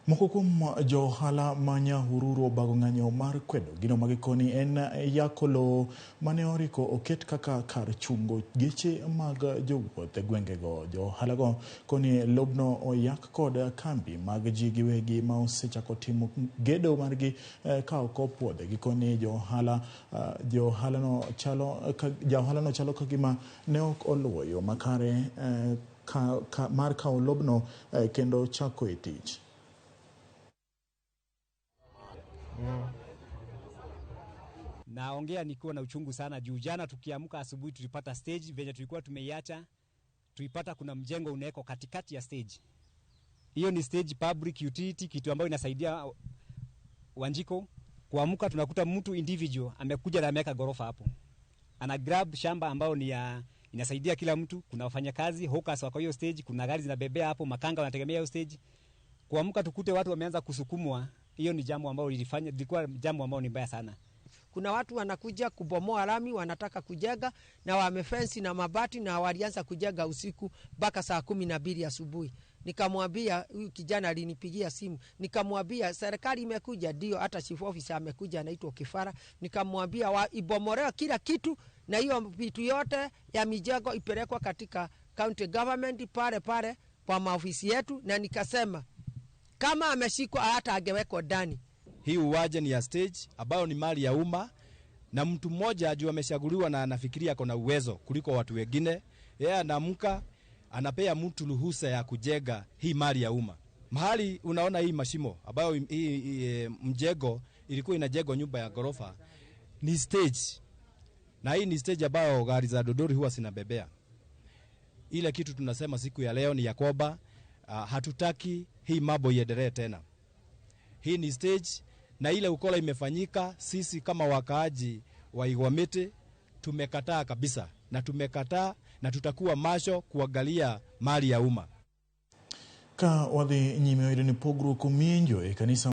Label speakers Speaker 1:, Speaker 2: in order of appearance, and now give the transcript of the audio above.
Speaker 1: Moko kuom jo ohala ma Nyahururu obago ng'anyo mar kwedo gino ma gikoni en yako lowo mane oriko oket kaka kar chungo geche mag jowuoth e gwengego. Jo ohalago koni lobno oyak kod kambi mag ji giwegi ma osechako timo gedo margi ka ok opuodhe. Gikoni jo ohalano chalo ka gima ne ok oluwo yo makare mar kawo lobno kendo chako e tich.
Speaker 2: Naongea nikiwa na uchungu sana juu jana tukiamka asubuhi tulipata stage venye tulikuwa tumeiacha, tuipata kuna mjengo unawekwa katikati ya stage. Hiyo ni stage public utility, kitu ambayo inasaidia Wanjiko. Kuamka tunakuta mtu individual amekuja na ameweka gorofa hapo. Ana grab shamba ambayo ni ya inasaidia kila mtu, kuna wafanyakazi hawkers wako hiyo stage, kuna gari zinabebea hapo, makanga wanategemea hiyo stage. Kuamka tukute watu wameanza kusukumwa, hiyo ni jambo ambalo lilifanya, lilikuwa jambo ambalo ni mbaya sana.
Speaker 3: Kuna watu wanakuja kubomoa lami, wanataka kujenga na wamefensi na mabati na walianza kujenga usiku mpaka saa 12 asubuhi. Nikamwambia huyu kijana alinipigia simu, nikamwambia serikali imekuja, ndio hata chief officer amekuja anaitwa Kifara. Nikamwambia ibomolewe kila kitu na hiyo vitu yote ya mijengo ipelekwa katika county government pale pale kwa maofisi yetu, na nikasema kama ameshikwa hata angewekwa ndani.
Speaker 4: Hii uwaje ni ya stage ambayo ni mali ya umma, na mtu mmoja ajua ameshaguliwa na anafikiria kuna uwezo kuliko watu wengine. Yeye anaamka anapea mtu ruhusa ya kujenga hii mali ya umma. Mahali unaona hii mashimo ambayo hii mjengo ilikuwa inajengwa nyumba ya gorofa ni stage. Na hii ni stage ambayo gari za dodori huwa zinabebea. Ile kitu tunasema siku ya leo ni ya kwamba hatutaki hii mambo iendelee tena. Hii ni stage na ile ukola imefanyika, sisi kama wakaaji wa Igwamiti tumekataa kabisa, na tumekataa na tutakuwa macho kuangalia mali ya umma.
Speaker 1: Ka wadhi nyime oyudo ni pogruok omienjo e kanisa.